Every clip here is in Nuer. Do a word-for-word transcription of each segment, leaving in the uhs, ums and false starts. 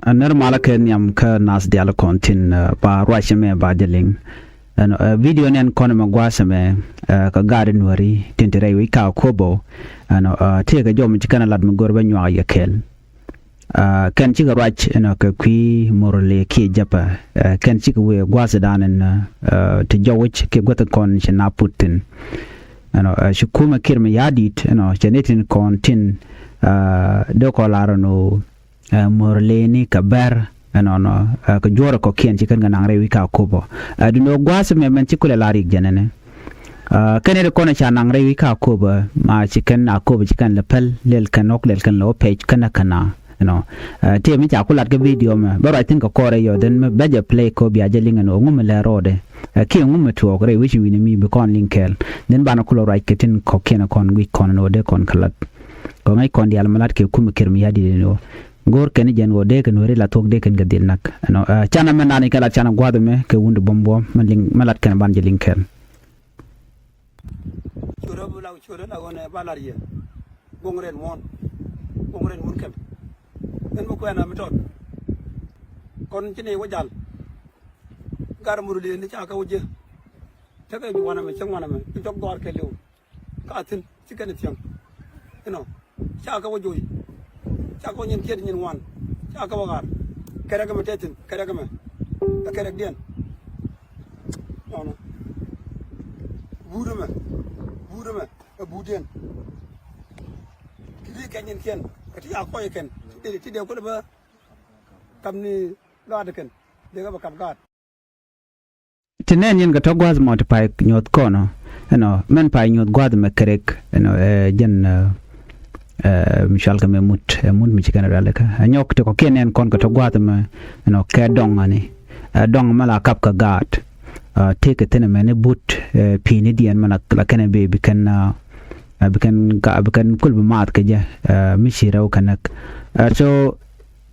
Ɛ nɛr malä kɛ nhiam kä nath diaal kɔn tin, ɛ, ba ruac mɛ ba jɛ liŋ. Ɛn, ɛ, video nɛn kɔn mɛ gua̱a̱th mɛ, ɛ, kɛ gaat in wääri tin te rɛy wi̱c ka Akobo. Ɛn, ɛ, tëëkɛ jɔm ci kɛn lat mi go̱r bä nyuak yɛ kɛɛl. Ɛ, kɛn cikɛ ruac ɛn kɛ kui̱ Murle kiɛ Japa. Ɛ, kɛn cikɛ wëë gua̱a̱th dan ɛn, ɛ, ti jɔwic kiɛ guäth kɔn ci na put thin. Ɛn, ɛ, ci kumɛ Kiir Mayardit ɛn cɛ ni tin kɔn tin, ɛ, dee kɔ lar ɛn ɣöö, ɛ, Murle ni kɛ bɛr ɛnɔnɔ, ɛ, kɛ juɔrɛ kɔkiɛn ci kɛn kɛ naŋ rɛy wi̱c ka Akobo. Ɛ, duundɛ gua̱a̱th mɛ mɛn ci kulɛ lar yik jɛn ɛnɛ. Ɛ, kɛn ɛ ti kɔn ca naŋ rɛy wi̱c ka Akobo ma ci kɛn Akobo ci kɛn lɛ päl lɛl kɛn ɣɔk lɛl kɛn lɛ wä pɛc kɛn ɛ kɛn a, you know. Ɛ, tëë mi ca ku lat kɛ video mɛ bä ruac thi̱n kɛ kɔrɛ yɔ then mɛ bɛ jɛ play kɔ bia jɛ liŋ ɛn ɣöö ŋu mi lɛ rɔɔdɛ. Ɛ, kiɛ ŋu mi tuɔɔk rɛy wi̱c wi̱ni mi bi kɔn liŋ kɛɛl then banɛ kulɛ ruac kɛ tin kɔkiɛn kɔn guic kɔn ɛn ɣöö dee kɔn kɛ lat. Kɛ ŋäc kɔn diaal mi lat kɛ kumɛ Kiir Mayardit ɛn ɣöö go̱o̱r kɛn jɛn ɣöö dee kɛn weri la thuɔ̱k dee kɛn kɛ dhil nak. Ɛnɔ, ɛ, canɛ mɛ nani kɛ lat canɛ gua̱a̱th mɛ kɛ wund buɔ̱m buɔ̱m mɛ liŋ mɛ lat kɛn ban jɛ liŋ kɛɛl. Ciötdä bi la ciötdä la ɣöö nɛ ba lar yɛ. Go̱ŋ rɛn muɔ̱ɔ̱n. Go̱ŋ rɛn muɔ̱ɔ̱n kɛm. Ɛn mi kuɛn a mi tɔt. Kɔn ci nɛy wä jal. Gat Murle ni ca kɛ wä jiɛ. Tekɛ wanɛ mɛ cäŋ wanɛ mɛ bi jɔk gɔ̱a̱r kɛ liw. Ka thi̱n ci kɛn thiäŋ. Inɔ ca kɛ wä joc. Ca kɛ wä nyin kiɛt nyin wan. Ca kɛ wä ɣaar. Kɛrɛk ɛmɛ tɛ thi̱n kɛrɛk ɛmɛ. Ɛ kɛrɛkdiɛn. Nɔnɔ. Buut ɛmɛ. Buut ɛmɛ. Ɛ buutdiɛn. Ti ti kɛ nyin kiɛn kɛ ti a kɔc kɛn. Ti ti dee kulɛ bä. Kap ni gaat kɛn dee kɛ bä kap gaat. Ti nɛn yɛn kɛ tɔ gua̱a̱th mɔ ti pay nyuɔ̱th kɔn ɔ. Ɛnɔ mɛn pay nyuɔ̱th gua̱a̱th mɛ kɛ rek ɛnɔ, ɛ, jɛn, ɛ, ɛ, mi cual kɛ mɛ mut, ɛ, mut mi ci kɛn rɛl kä ɛ nyɔk ti kɔkiɛn nɛn kɔn kɛ tɔ gua̱a̱th mɛ ɛnɔ kɛ dɔŋ ani. Ɛ, dɔŋ mɛ la kap kɛ gaat. Ɛ, tëëkɛ thi̱n ɛmɛni but, ɛ, pi̱i̱ni diɛn mɛ la, la kɛn ɛ bi, bi kɛn, ɛ, ɛ, bi kɛn ga, bi kɛn kul bi maath kɛ jɛ, ɛ, mi ci rɛw kɛ näk. Ɛ, so,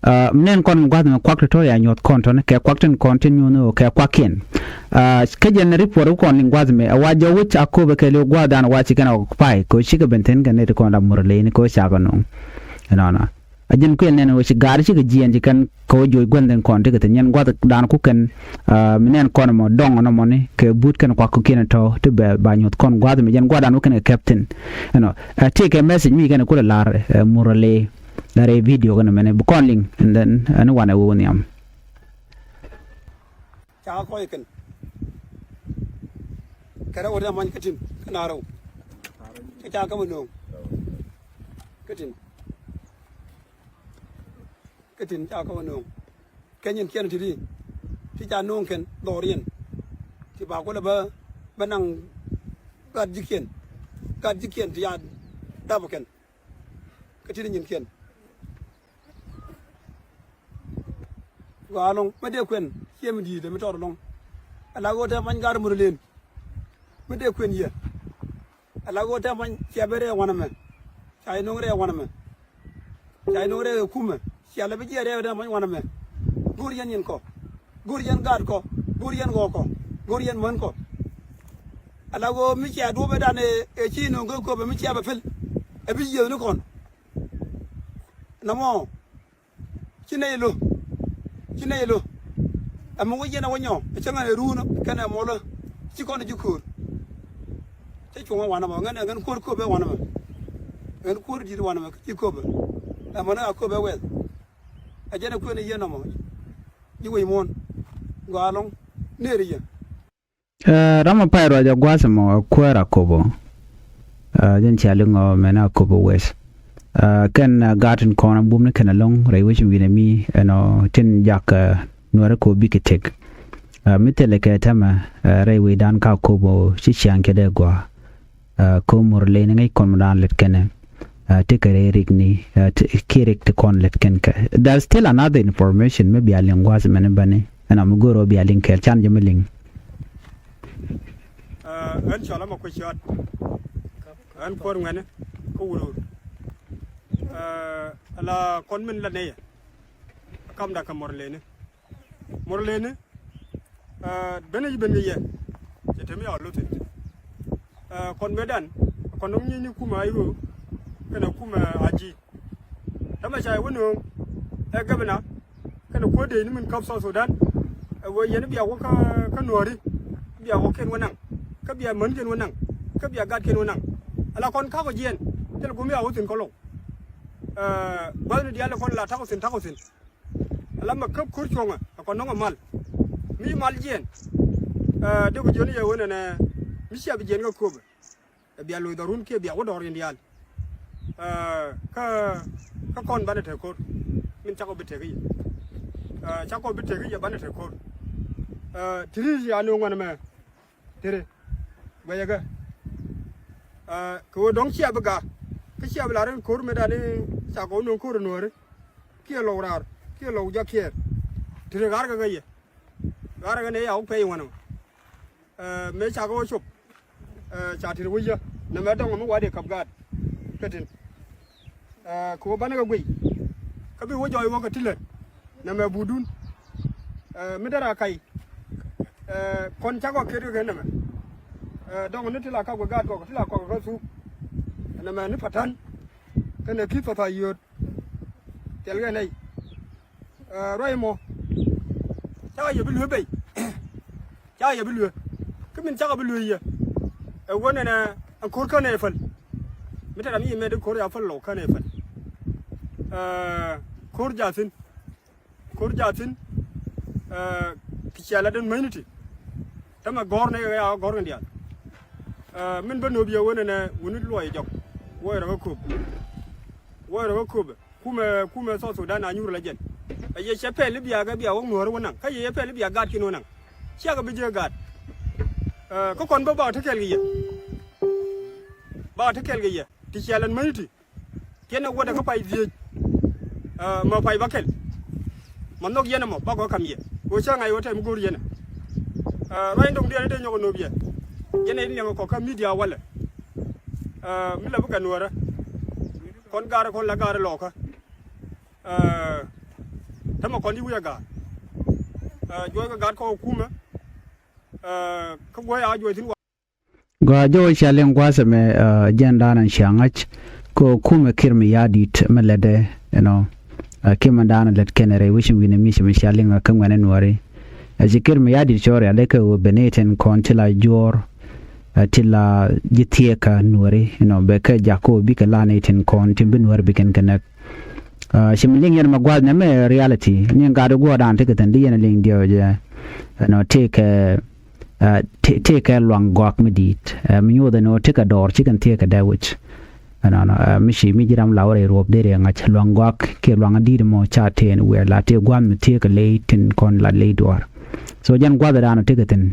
Aa, mi nɛn kɔn mi gua̱th mi kuak ti tɔ̱ ya nyuɔ̱th kɔn tɔ̱ni kɛ kuak tin kɔn tin nyuɔ̱th ni ɣöö kɛ kuakiɛn. Aa, kä jɛn ripot kɔn liŋ gua̱th mi ɛ wa jɔw wi̱c Akobo kɛ li̱w gua̱th dan wa ci kɛn ɛ occupy kɛ ɣöö cikɛ ben thi̱n kɛ nɛy ti kɔn la Murle ni kɛ ɣöö cakɛ nuŋ. Ɛnɔnɔ. A jɛn kuël nɛn ɣöö ci gaari cikɛ jiɛɛn ci kɛn kɛ ɣöö joc gua̱th tin kɔn ti kɛ thi̱n nyɛn gua̱th dan ku kɛn, aa, mi nɛn kɔn mɔ dɔŋ nɔmɔni kɛ but kɛn kuak kɔkiɛn tɔ̱ ti bɛ ba nyuɔ̱th kɔn gua̱th mi jɛn gua̱th dan wä kɛn kɛ kɛp thi̱n. Ɛnɔ. Ɛ, tëëkɛ message mi kɛn kulɛ lar, ɛ, Murle. Lar ɛ video kɛn mɛnɛ bi kɔn liŋ and then ɛn wanɛ wee wä nhiam. Ca kɔc kɛn. Kɛ rɛw wä dee many kä tin kä na rɛw. Kä ca kä wä nööŋ. Kä tin. Kä tin ca kä wä nööŋ. Kɛ nyin kiɛn ti ri. Ti ca nööŋ kɛn dhɔriɛn. Ti ba kulɛ bä bä naŋ gat ji̱kiɛn. Gat ji̱kiɛn ti ca dap kɛn. Kä ti ni nyin kiɛn. Gɔaa ɛlɔ̱ŋ mi dee kuɛn ciɛ mi di̱i̱t mi tɔt ɛlɔ̱ŋ. Ala ɣöö te many gaat Murlen mi dee kuɛn yɛ. Ala ɣöö te many cia ben rɛɛ wanɛ mɛ. Ca yɛ no̱o̱ŋ rɛɛ wanɛ mɛ. Ca yɛ no̱o̱ŋ rɛɛ kɛ kumɛ cia lɛ bi jiɛ rɛɛ te many wanɛ mɛ. Go̱o̱r yɛn nyin kɔ. Go̱o̱r yɛn gaat kɔ. Go̱o̱r yɛn ɣɔɔk kɔ. Go̱o̱r yɛn män kɔ. Ala ɣöö mi cia duɔ̱ɔ̱p ëëdan ëë ci no̱o̱ŋ kä köpɛ mi cia bɛ pil. Ɛ bi yiëëth ni kɔn. Nɔmɔ. Ci nɛy lo̱. Ci nɛy lo̱. Ɛmɛ wä yɛn ɛ wä nyɔ ɛ cäŋ ɛ ruun kɛnɛ mɔlä. Ci kɔn ɛ ji̱ köör. Cä cuɔ̱ŋ ɛ wanɛ mɔ ŋän ɛ ŋän kuäär köpɛ wanɛ mɛ. Ɛ ŋän kuäär di̱t wanɛ mɛ ci köpɛ. Ɛmɔ ni a köpɛ wɛth. Ɛ jɛn ɛ kuëën ɛ yɛn nɔmɔ. Ji̱ wec muɔ̱ɔ̱n. Gɔaa ɛlɔ̱ŋ. Nëër yɛ. Ɛ, ram mi pay ruac a gua̱a̱th ɛmɔ ɛ kuäär Akobo. Ɛ, jɛn cia liŋ ɔ mɛn Akobo West. Ɛ, kɛn, ɛ, gaat tin kɔn a bum ni kɛn ɛlɔ̱ŋ rɛy wec wi̱nɛ mi ɛnɔ tin jak, ɛ, nuäri kɛ ɣöö bikɛ tëk. Ɛ, mi thilɛ kɛ tɛmɛ, ɛ, rɛy wecdan kä Akobo ci ciaŋ kɛ dee gɔaa. Ɛ, kɛ ɣöö Murle ni ŋäc kɔn mi daan lät kɛnɛ. Ɛ, tekɛ rɛy rik ni, ɛ, te, kiɛ rik ti kɔn lät kɛn kɛ. There's still another information mi bia liŋ gua̱a̱th mɛn bäni. Ɛn a mi go̱o̱r ɣöö bia liŋ kɛɛl can jɛ mi liŋ. Ɛ, ɣän cɔl ama kuec cɔat. Ɣän kuäär ŋuɛni kä wurur. Ɛ, ala kɔn min la nɛyɛ. Kamda kɛ Murleni. Murleni. Ɛ, ben i̱ ben kɛ yɛ. Cɛ temi ya luthi. Ɛ, kɔn mëëdan kɔn dɔ̱ŋ nyieny ni kumɛ a i̱ ɣöö kɛnɛ kumɛ a ji̱. Täämɛ ca i̱ wä nööŋ ɛ gɛbina. Kɛnɛ kuäär dee ni min käp South Sudan. Ɛ wee yɛn bia wä kä, kä nuääri. Bia wä kɛn wä naŋ. Kä bia män kɛn wä naŋ. Kä bia gat kɛn wä naŋ. Ala kɔn kakɔ jiɛn. Thil gumi a wä thin kɔlɔw. Ɛ, gua̱thni diaal kɔn la takɔ thin, takɔ thin. Ala ma käp ko̱r cuɔ̱ŋä, ɛ kɔn nɔŋ ɛ mal. Mi mal jiɛn. Ɛ, dee ku jiɔni yɛ wen ɛnɛ. Mi cia bi jiɛn kä köpɛ. Ɛ bia loc dhɔrun kiɛ bia wä dɔɔr in diaal. Ɛ, kä, kä kɔn banɛ te ko̱r. Min cakɔ bi tek i̱ yɛ. Ɛ, cakɔ bi tek i̱ yɛ banɛ te ko̱r. Ɛ, ti ri̱i̱t ya ni ŋuan mɛ. Tiri. Guɛcɛ kɛ. Ɛ, kɛ ɣöö dɔ̱ŋ cia bi ga̱a̱. Kä cia bi la rin ko̱r metdan i̱ ca kɔn nöŋ ko̱r in nuääri. Kiɛ lɔw raar. Kiɛ lɔw jak kiɛɛr. Tiri ɣa̱r kɛ kɛ yɛ. Ɣa̱r kɛ nɛ ya wä pɛy wanɔ. Ɛ, mëë cakɛ wä cop. Ɛ, ca tit wä yä. Nɛmɛ dɔ̱ŋ mi wa dee kap gaat. Kä tin. Ɛ, kɛ wä banɛ kɛ guiy. Kä bi wä jɔɔc wä kɛ ti lät. Nɛmɛ budun. Ɛ, mi dee ra kac. Ɛ, kɔn cakɔ ket kɛ nɛmɛ. Ɛ, dɔ̱ŋ ni ti la kap kɛ gaat kɔk, ti la kɔk kɛ thuk. Nɛmɛ ni patan. Kɛnɛ ki papa yööt. Thil kɛ nɛy. Ɛ, ruac mɔ. Cakɔ yɛ bi luee bei. Cakɔ yɛ bi luee. Kä min cakɔ bi luee yɛ. Ɛ wä nɛnɛ, ɛ ko̱r känɛ päl. Mi te ram i̱ mɛt ko̱r ya päl lɔ känɛ päl. Ɛ, ko̱r jathin. Ko̱r jathin. Ɛ, ti cia la den mäni ti. Tämɛ gɔ̱r nɛ ya gɔ̱r kɛ diaal. Ɛ, min bä nööp yɛ wä nɛnɛ wuni luɔc jɔk. Wuɔc rɔ kä köp. Wuɔc rɔ kä köp. Kumɛ, kumɛ South Sudan a nyuur la jɛn. Ɛ yɛ cɛ pɛl i̱ bia kɛ bia wä nuɔ̱ɔ̱ri wä naŋ. Kä yɛ cɛ pɛl i̱ bia gaat kin wä naŋ. Ciakɛ bi jek gaat. Ɛ, kä kɔn bä ba te kɛl kɛ yɛ. Ba te kɛl kɛ yɛ. Ti ciɛ lɛn mäni ti. Kiɛn ɛ wuɔdɛ kä pay dhieec. Ɛ, mɛ pay ba kɛl. Ma nhɔk yɛn ɛmɔ ba gɔ̱ ka̱m yɛ. Kɛ ɣöö cä ŋa̱c ɣöö tɛm go̱o̱r yɛn ɛ. Ɛ, ruac in dɔ̱ŋ diɛn in te nyɔk ɛ nööp yɛ. Yɛn ɛ in liɛŋ ɛ kɔk kä media walɛ. Ɛ, mi la bikɛ nuɔrä. Kɔn gaarä kɔn la gaarä lɔɔkä. Ɛ, tämɛ kɔn di wi̱i̱ a gaar. Ɛ, juɔc kɛ gaat kɔk ɛ kumä. Ɛ, kä guɔ̱c a juɔc thi̱n wa. Gɔaa jɔwä cia liŋ gua̱a̱th ɛmɛ, ɛ, jɛn da̱a̱n ɛn cia ŋa̱c. Kɛ kumɛ Kiir Mayardit mi lätdɛ, you know, ɛ, kiɛ mɛn da̱a̱n lät kɛnɛ rɛy wi̱c wi̱n mi ci mi cia liŋ kä ŋuɛ̈ni nuɔ̱ɔ̱ri. Ɛ, ci Kiir Mayardit cɔɔr rial dee kɛ ɣöö ben i̱ tin kɔn ti la juɔ̱ɔ̱r, ɛ, ti la ji̱ thieekä nuɔ̱ɔ̱ri, you know, bɛ kɛ jak kɛ ɣöö bikɛ lan i̱ tin kɔn tin bi nuɔ̱ɔ̱ri bikɛn kɛ näk. Ɛ, ci mi liŋ yɛn mɛ gua̱a̱th nɛmɛ reality. Ni gat guɔ̱ɔ̱rdan tekɛ thi̱n di yɛn liŋ diɔ̱ɔ̱cɛ, you know, tekɛ Ɛ, tëë, tëë kɛ luaŋ gɔak mi di̱i̱t. Ɛ, mi nyuuth ɛn ɣöö tekɛ dɔɔr cikɛn thiee kɛ dee wi̱c. Ɛnɔnɔ, ɛ, mi ci mi ji̱ ram la wä rɛy ruɔ̱p dee rɛy ŋa̱c luaŋ gɔak kiɛ luaŋ di̱i̱t mɔ ca tëë ni wiɛɛr la tëë gua̱a̱th mi thiee kɛ ley tin kɔn la ley duɔ̱ɔ̱r. So jɛn gua̱a̱th ɛ da̱a̱n ɔ tekɛ thi̱n,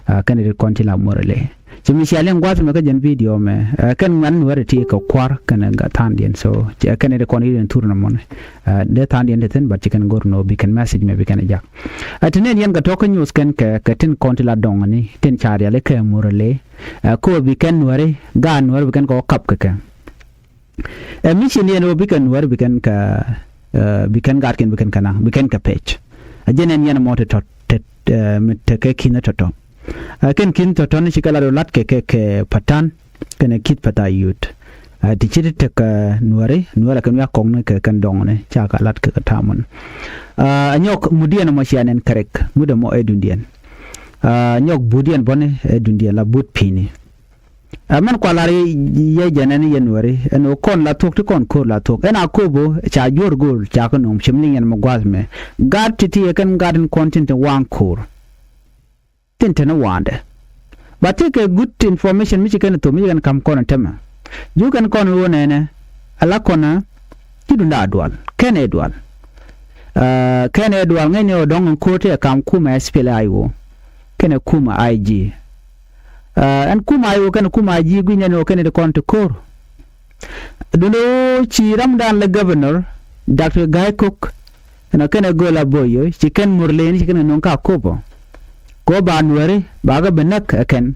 ɛ, kɛn ɛ ti kɔn ci la muɔr ɛ ley. Ci mi cia liŋ gua̱a̱th mɛ kä jɛn video mɛ, ɛ, kɛn ŋuɛ̈n nuäärɛ ti kɛ kua̱r kɛnɛ tha̱a̱ŋdiɛn. So, ɛ, kɛn ɛ ti kɔn i̱ den thur nɔmɔni. Ɛ, dee tha̱a̱ŋdiɛn ti thi̱n, but ci kɛn go̱r nɔ bi kɛn message mɛ bi kɛn jak. Ɛ, ti nɛn yɛn kɛ tɔ̱ kä nyuuth kɛn kɛ, kɛ tin kɔn ti la dɔŋni, tin ca riali kɛ murali. Ɛ, kɛ ɣöö bi kɛn nuäri, gaat nuäri bi kɛn kɛ wä kap kɛ kɛ. Ɛ, mi ci ni ɛn ɣöö bi kɛn nuäri bi kɛn kɛ, ɛ, bi kɛn gaatkiɛn bi kɛn kɛ naŋ, bi kɛn kɛ pec. Ɛ, jɛn ɛn yɛn mɔ ti tɔ̱, ti, ɛ, mi tekɛ ki̱n tɔ̱tɔ̱. Ɛ, kɛn ki̱n tɔ̱tɔ̱ ni ci kɛ lat ɣöö lat kɛ, kɛ, kɛ patan. Kɛnɛ ki̱th pɛ tha yut. Ɛ, ti ci ti tek, ɛ, nuäri, nuäri kɛn wiak kɔkni kɛ kɛn dɔŋni, ca ka lat kɛ kɛ tamɔn. Ɛ, nyɔk mudiɛn mɔ cia nɛn kärɛk, mudɛ mɔ ɛ dundiɛn. Ɛ, nyɔk budiɛn bɔni ɛ dundiɛn la but pi̱ni. Ɛ, mɛn kua lar yɛ jɛn ɛn yɛ nuäri, ɛn ɣöö kɔn la thuɔ̱k ti kɔn ko̱r la thuɔ̱k. Ɛn a ko̱p ɣöö ca juɔ̱ɔ̱r go̱o̱l ca kä nöŋ cim liŋ yɛn mɛ gua̱a̱th mɛ. Gaat ti ti ɛ kɛn gaat in kɔn tin ti waŋ ko̱r. Tin te ni wa̱a̱ndɛ. But tekɛ good information mi ci kɛn thop mi ci kɛn ka̱m kɔn tämɛ. Ji̱ kɛn kɔn ɣöö nɛnɛ ala kɔn ci dunda a dual kɛn ɛ dual. Ɛ, kɛn ɛ dual ŋäcni ɣöö dɔ̱ŋ ɛn ko̱r ti ɛ ka̱m kumɛ S P L A I O kɛnɛ kumɛ I G. Ɛ, ɛn kumɛ I O kɛnɛ kumɛ I G gui̱ny nɛn ɣöö kɛn ɛ ti kɔn ti ko̱r. Duundɛ ɣöö ci ramdan lɛ governor, Doctor Gai Kok, ɛnɔ kɛnɛ gööl a bo̱o̱c yo̱c, ci kɛn murleni, ci kɛn kɛ no̱o̱ŋ ka kopɔ. Kɛ ɣöö ba nuääri, ba kɛ bi näk ɛ kɛn.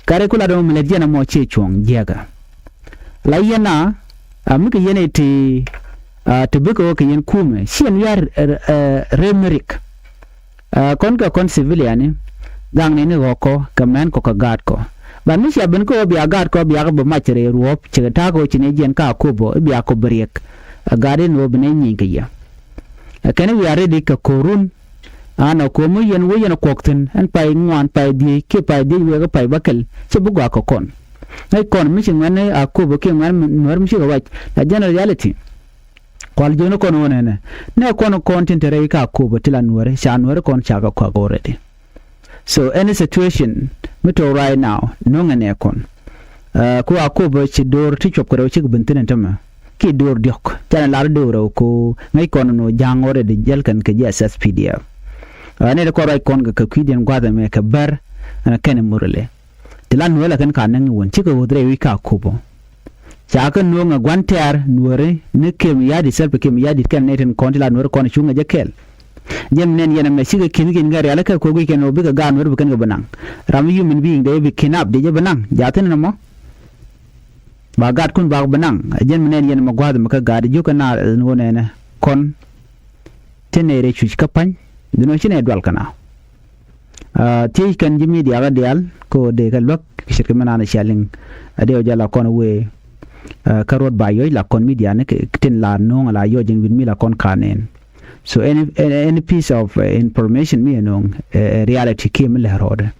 Kari ku lat ɛmɔ mi lät yɛn ɛmɔ ciɛ cuɔ̱ɔ̱ŋ jiäkä. La yɛn a, a mi kɛ yɛn ɛ ti, a, ti bikɛ ɣöö kɛ yɛn kumɛ, ci ɛn wi̱i̱ a, ɛ, ɛ, rem mi rik. Ɛ, kɔn kɛ kɔn civilian ni, gaŋni ni ɣɔ̱kɔ, kɛ mɛn kɔ kɛ gaatkɔ. But mi cia ben kä ɣöö bia gaatkɔ, bia kɛ bi mac rɛy ruɔ̱ɔ̱p, cɛ kɛ ta̱a̱ kɛ ɣöö ci ni jiɛn ka kopɔ, i̱ bia kɔ bi riɛk. Ɛ, gaat in ɣöö bi ni nyieny kɛ yɛ. Ɛ kɛn wiaa rɛdi kɛ ko̱run. An ɛ ko̱r mi yɛn wee yɛn ɛ kuɔk thi̱n ɛn pay ŋuan pay dhieec kiɛ pay dhieec wek ɛ pay bäkɛl ci bi gɔaa kɛ kɔn. Ŋäc kɔn mi ci ŋuɛ̈tni Akobo kiɛ ŋuɛ̈tni Nuäär mi cikɛ wac la jɛn reality. Kual jiöni kɔn ɣöö nɛnɛ nɛ kɔn kɔn tin te rɛy ka Akobo ti la Nuääri ca Nuääri kɔn ca kɛ kuak already. So any situation mi tɔ̱ right now no̱ŋɛ nɛ kɔn. Ku Akobo ci do̱r ti cuɔp kɛ rɛw cikɛ ben thi̱n ɛn tämɛ ki do̱r diɔ̱k canɛ lar do̱r rɛw ko ŋäc kɔn nɔ ja̱a̱ŋ already jäl kɛn kɛ ji̱ S S P D F. Nɛ ti kɔn ruac kɔn kɛ kɛ kui̱diɛn gua̱th ɛmɛ kɛ bär ɛn kɛn ɛ murɛlɛ. Ti la Nuääri la kɛn ka näŋ i̱ wän cikɛ ɣöth rɛy wi̱c ka Akobo. Ca kä no̱o̱ŋ ɛ gua̱n tɛ̈r Nuääri ni Kiir Mayardit, Salva Kiir Mayardit kɛn nɛy tin kɔn ti la Nuääri kɔn cuŋ ɛ jɛ kɛɛl. Jɛn mi nɛn yɛn ɛmɛ cikɛ ki̱n ki̱n kɛ rialikä kɛ ko̱k wi̱c kɛn ɣöö bikɛ gaat Nuääri bi kɛn kɛ bi naŋ. Ram mi human being dee bi kidnap dee jɛ bi naŋ. Jaathin ɛn ɛmɔ ba gaatkun bak bi naŋ. Jɛn mi nɛn yɛn ɛmɛ gua̱a̱th ɛmɛ kä gaat jiök kɛ naar ɛn ɣöö nɛnɛ kɔn tin nɛy rɛy cuc kä pa̱ny. Dhinɔ ci nɛy dual kɛ na. Thiec kɛn ji̱ media kä diaal kä ɣöö dee kɛ luäk kɛ ce̱tkɛ mi naan cia liŋ. A dee ɔ jɛ la kɔn wee kä ruɔt ba yɔc la kɔn media ni tin la no̱o̱ŋ la yɔc in wi̱n mi la kɔn ka nɛn. So any, any piece of information mi ɛ no̱o̱ŋ ɛ reality kiɛ mi lɛ rɔɔdɛ.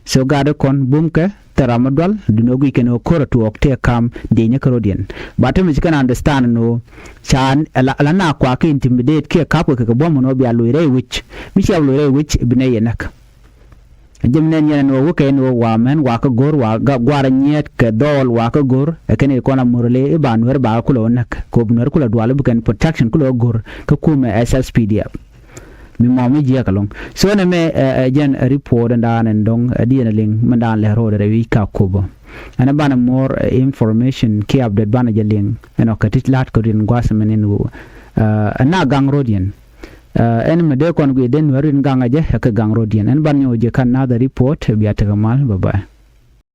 So gat kɔn bumkɛ thil ram mi dual duni ɔ guic kɛn ɣöö ko̱r a tuɔɔk tëë ka̱m diecni kärɔ̱diɛn. Ba te mi ci kɛn understand ni ɣöö ca la na kua kɛ intimidate kiɛ ka̱pkɛ kɛ kɛ buɔ̱m ni ɣöö bia loc rɛy wi̱c mi cia bi loc rɛy wi̱c bi nɛy yɛ näk. Jɛ mi nɛn yɛn ɛn ɣöö wä kɛ ɛn ɣöö wa mɛn wa kä go̱r wa gua̱r a nyiɛɛt kɛ dhɔɔl wa kä go̱r ɛ kɛn i̱ kɔn a murle i̱ ba Nuääri ba kä kulɛ wä näk kɛ ɣöö bi Nuääri kulɛ dual i̱ bi kɛn protection kulɛ wä go̱r kä kumɛ S S P D F. Mi mɔ mi jiɛk ɛlɔ̱ŋ. So ɛn ɛmɛ ɛ jɛn report ɛn daan ɛn dɔ̱ŋ ɛ diɛn ɛ liŋ mɛn daan lɛ ro̱o̱dɛ rɛy wi̱c ka Akobo. Ɛn ɛ banɛ more information kiɛ update banɛ jɛ liŋ ɛn ɔ kɛ ti la̱t kɛ riɛn gua̱a̱th mɛn ɛn ɣöö ɛn na gaŋ ro̱diɛn. Ɛn mɛ dee kɔn guic dee Nuääri in gaŋ ɛ jɛ ɛ kɛ gaŋ ro̱diɛn ɛn ban nyɔk jɛ kä another report bia tekɛ mal. Bye bye.